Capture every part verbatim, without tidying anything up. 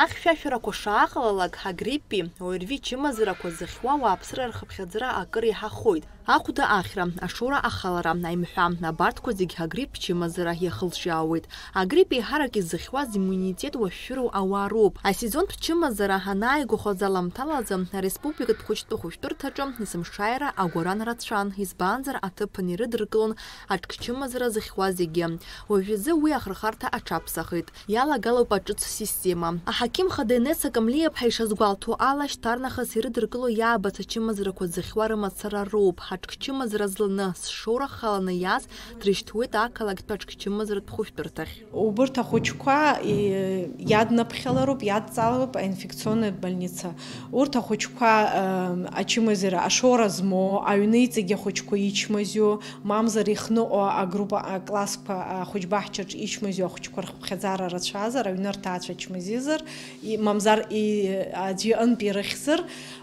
Ахьшәашәарақәа шааҟалалак, агриппи ОРВИ чымазарақәа зыхьуа ауааԥсыра рхыԥхьаӡара акыр еиҳахоит. Ахәда ахьра, ашоура ахалара, аимҳәа, абарҭқәа зегь агрипп чымазара иахылҿиаауеит. Агрипп еиҳарак изыхьуаз иммунитет уашәшәыроу ауаа роуп. Асезонтә чымазара анааигәахоз аламҭалазы ареспубликатә хәыҷтәы хәышәтәырҭаҿы есымшааира агәаран рацәан, избанзар аҭыԥан ирыдыркылон аҿкчымазара зыхьуа зегьы. Уажәазы уи ахырхарҭа аҽаԥсахит. Иалагалоуп аҿыц система. Аҳақьым хада Енесса Камлиаԥҳа ишазгәалҭо ала, шьҭарнахыс ирыдыркыло иаабац ачымазарақәа зыхьуа рымацара роуп. Аҿкчымазара зланы, зшоура халаны иааз дрышьҭуеит ақалақьтә аҿкчымазаратә хәышәтәырҭахь. Убырҭ ахәыҷқәа, и-, иаднаԥхьалароуп, иадҵалароуп аинфекционнатә больница. Урҭ ахәыҷқәа, ам, ачымазара, ашоура змоу, аҩны иҵегь ахәыҷқәа ичмазиу, мамзар ихныҟәо агруппа, аклассқәа, ахәыҷбаҳчаҿ ичмазиу ахәыҷқәа рхыԥхьаӡара рацәазар, аҩны рҭаацәа чмазизар, и-, мамзар и-, аӡәы иҟынтә ирыхьзар,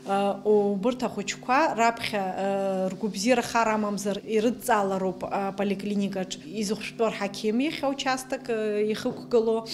а, убырҭ ахәыҷқәа раԥхьа, а, ргәабзиара хар амамзар ирыдҵаалароуп, а, поликлиникаҿ изыхәшәтәу рҳақьым иахь аучасток, а, ихықәгылоу.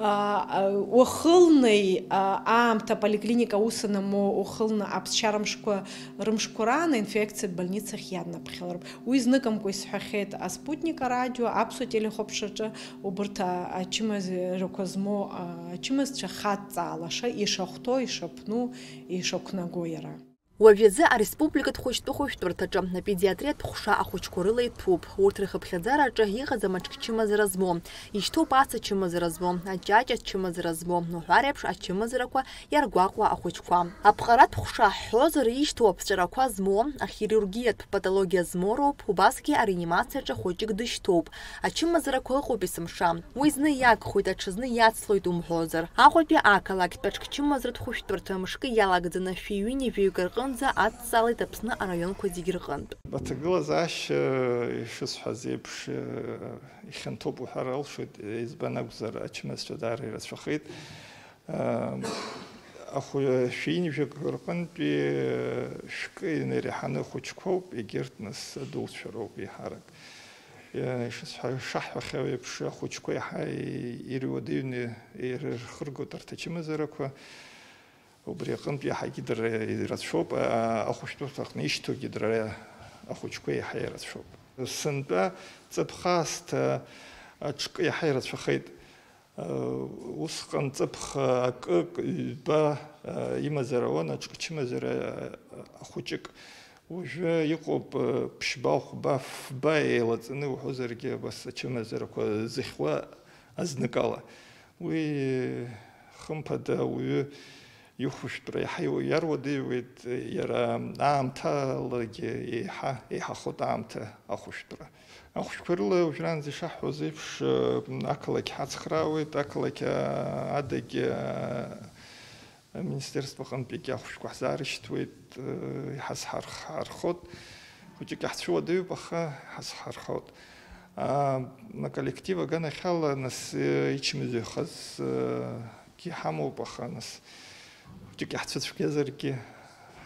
А, а, уахынлеи, а, аамҭа поликлиника аус анамоу, уахынла аԥсшьара мшқәа рымшқәа раан аинфекциатә больницахь иаднаԥхьалароуп. Уи зныкымкәа исҳәахьеит аспутник арадио, аԥсуа телехәаԥшраҿы, убырҭ, а, ачымазарақәа змоу, а, ачымазцәа хадҵаалаша ишахәҭоу, ишаԥну, ишақәнаго иара. Уажәазы ареспубликатә хәыҷтәы хәышәтәырҭаҿы апедиатриатә ҟәша ахәыҷқәа рыла иҭәуп. Урҭ рхыԥхьаӡараҿы иҟаӡам аҿкчымазара змоу, ишьҭоуп аца чымазара змоу, аҷаҷа чымазара змоу, уҳәа реиԥш ачымазарақәа иаргәаҟуа ахәыҷқәа. Аԥҟаратә ҟәша ҳҳәозар, ишьҭоу аԥҵәарақәа змоу, ахирургиатә патологиа змоу роуп, убасгьы ареанимациаҿы хәыҷык дышьҭоуп. Ачымазарақәа ыҟоуп есымша. Уи зны иагхоит, аҽазны иацлоит умҳәозар. Аҟәатәи ақалақьтә аҿкчымазаратә хәышәтәырҭа мышкы иалагӡаны шәи ҩынҩажәаҩык рҟынӡа адҵалеит Аԥсны араионқәа зегь рҟынтә. Аҭагылазаашьа, ишысҳәаз еиԥш, ихьанҭоуп уҳәар алшоит, избан акәзар, ачымазцәа даара ирацәахеит. Ахәы-, шәи ҩынҩажәак рҟынтәи шәкы инареиҳаны ахәыҷқәоуп, егьырҭ нас адуцәа роуп еиҳарак. Ишысҳәа-, ишаҳҳәахьоу еиԥш, ахәыҷқәа еиҳа ируадаҩны ирырхыргоит арҭ ачымазарақәа. Убри аҟынтә иаҳагьы дара ирацәоуп, а-, ахәышәтәырҭаҟны ишьҭоугьы дара ахәыҷқәа еиҳа ирацәоуп. Сынтәа ҵыԥх аасҭа аҿкы иаҳа ирацәахеит. Усҟан ҵыԥх акык, ҩба имазар ауан, аҿкы чымазар ахәыҷык. Уажәы иҟоуп ԥшьба, хәба, фба еилаҵаны уҳәозаргьы, абас ачымазарақәа зыхьуа азныкала. Уи, хымԥада, ауаҩы ихәышәтәра иаҳа иу-, иаруадаҩуеит, иара аамҭалагьы еиҳа еиҳахоит аамҭа ахәышәтәра. Ахәшәқәа рыла уажәраанӡа ишаҳҳәоз еиԥш, ақалақь ҳацхраауеит, ақалақь, а, адагьы, а, аминистерство аҟынтәигьы ахәшәқәа ҳзаарышьҭуеит, э, иҳазҳарх-, ҳархот. Хәыҷык иаҳцәыуадаҩуп, аха иҳазҳархот. А, аколлектив аганахьала нас, э, ичмазаҩхаз, э, гьы ҳамоуп, аха нас хәыҷык иаҳцәыцәгьазаргьы,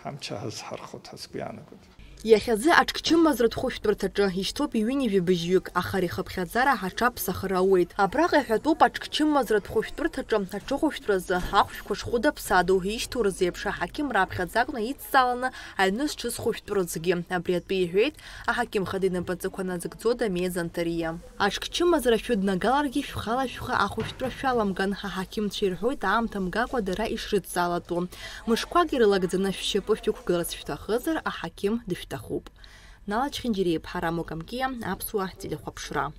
ҳамч аҳазҳархот ҳәа сгәы иаанагоит. Иахьазы аҿкчымазратә хәышәтәырҭаҿы ишьҭоуп ҩынҩажәи быжьҩык, аха ари ахыԥхьаӡара аҽаԥсахыр ауеит. Абраҟа иҳәатәуп аҿкчымазратә хәышәтәырҭаҿы аҽыхәышәтәразы ахәшәқәа шхәыда-ԥсадоу ишьҭоу рзеиԥш аҳақьым раԥхьаӡакны идҵаланы аҩны зҽызхәышәтәырызгьы. Абри атәы иҳәеит аҳақьым хада инапаҵақәа назыгӡо Дамиа Занҭариа. Аҽкчымазара шәыднагаларгьы шәхала шәхы ахәышәтәра шәаламган, аҳақьымцәа ирҳәоит аамҭа мгакәа дара ишрыдҵалатәу. Мышқәак ирылагӡаны шәшьапы шәықәгыларц шәҭахызар, аҳақьым дышәҭахуп. Нала Чхинџьариа-иԥҳа, Рамо Камкиа, Аԥсуа телехәаԥшра.